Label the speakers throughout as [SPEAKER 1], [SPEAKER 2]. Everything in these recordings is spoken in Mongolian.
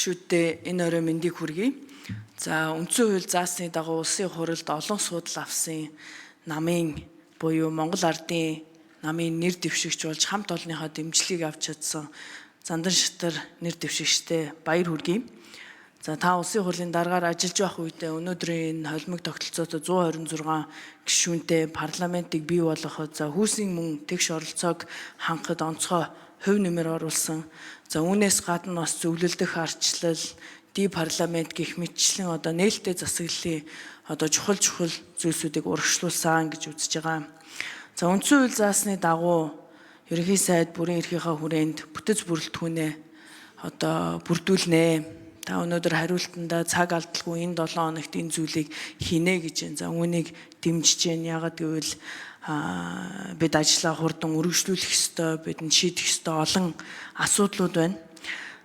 [SPEAKER 1] Гишүүддээ энэ орой мэндийг хүргэе. За, үндсэн хууль заасны дагуу улсын хурлд олон суудал авсан намын буюу Монгол Ардын намын нэр дэвшигч болж хамт олонныхоо дэмжлэгийг авч чадсан Зандан шатар нэр дэвшигчтэй баяр хүргэе. За, та улсын хурлын даргаар ажиллаж байх үедээ өнөөдрийн энэ холимог тогтолцоотой 126 гишүүнтэй парламентыг бий болгоход, за, хүүсийн мөн тэгш оролцоог хангахад онцгой хувь нэмэр оруулсан. За, үүнээс гадна бас зөвлөлдөх арчлал, ди парламент гэх мэтчлэн одоо нээлттэй засаглалын одоо чухал чухал зүйлсүүдийг урагшлуулсан гэж үзэж байгаа. За, үндсэн хууль заасны дагуу ерөнхий сайд бүрийн эрхийнхээ хүрээнд бүтэц бүрэлдэхүүнээ одоо бүрдүүлнэ. Та өнөөдөр хариултандаа цаг алдалгүй энэ 7 хоногт энэ зүйлийг хийнэ гэж байна. За, үүнийг дэмжиж байна. Яагаад гэвэл бид ажлаа хурдан үргэлжлүүлэх ёстой, бидэнд шийдэх ёстой олон асуудлууд байна.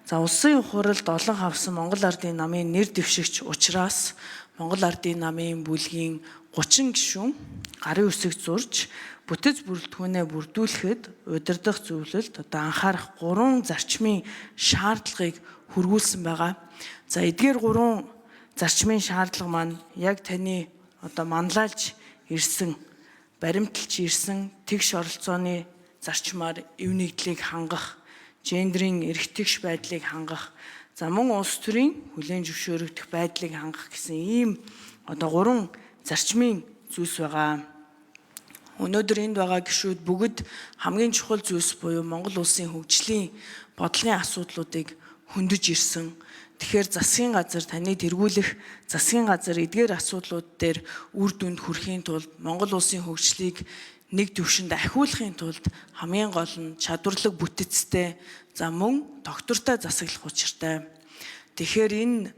[SPEAKER 1] За, улсын хурлд олон хавсан Монгол Ардын намын нэр дэвшигч учраас Монгол Ардын намын бүлгийн 30 гишүүн гарын үсэг зурж бүтэц бүрэлдэхүүнээ бүрдүүлэхэд удирдах зөвлөлд одоо анхаарах 3 зарчмын шаардлагыг хүргүүлсэн байгаа. За, эдгээр 3 зарчмын шаардлага маань яг таны одоо манлайлж ирсэн, баримталж ирсэн тэгш оролцооны зарчмаар эв нэгдлийг хангах, гендрийн эрх тэгш байдлыг хангах, за, мөн улс төрийн хүлээн зөвшөөрөгдөх байдлыг хангах гэсэн ийм одоо 3 зарчмын зүйлс байгаа. Өнөөдөр энд байгаа гишүүд бүгд хамгийн чухал зүйлс буюу Монгол улсын хөгжлийн бодлогын асуудлуудыг хөндөж ирсэн. Тэгэхээр засгийн газар, таны тэргүүлэх засгийн газар эдгээр асуудлууд дээр үр дүнд хүрэхийн тулд, Монгол улсын хөгжлийг нэг түвшинд ахиулахын тулд хамгийн гол нь чадварлаг бүтэцтэй, за, мөн тогтвортой засаглах учиртай. Тэгэхээр энэ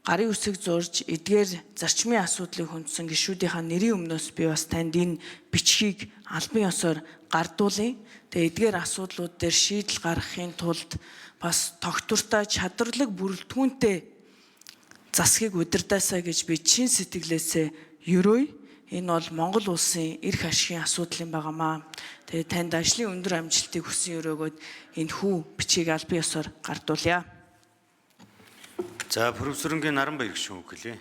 [SPEAKER 1] гарын үсэг зурж эдгээр зарчмын асуудлыг хөндсөн гишүүдийнхаа нэрийн өмнөөс би бас танд энэ бичгийг албан ёсоор гардуулъя. Тэгээ эдгээр асуудлууд дээр шийдэл гаргахын тулд бас тогтвортой чадварлаг бүрэлдэхүүнтэй засгийг удирдаасаа гэж би чин сэтгэлээсээ ерөөе. Энэ бол Монгол улсын эрх ашигын асуудал юм байгаамаа. Тэгээ танд ажлын өндөр амжилтыг хүсэн өрөөгөөд энэ хүү бичгийг албан ёсоор гардуулъя.
[SPEAKER 2] За, профессорынгийн Наранбаяр гишүүн үг хэлье.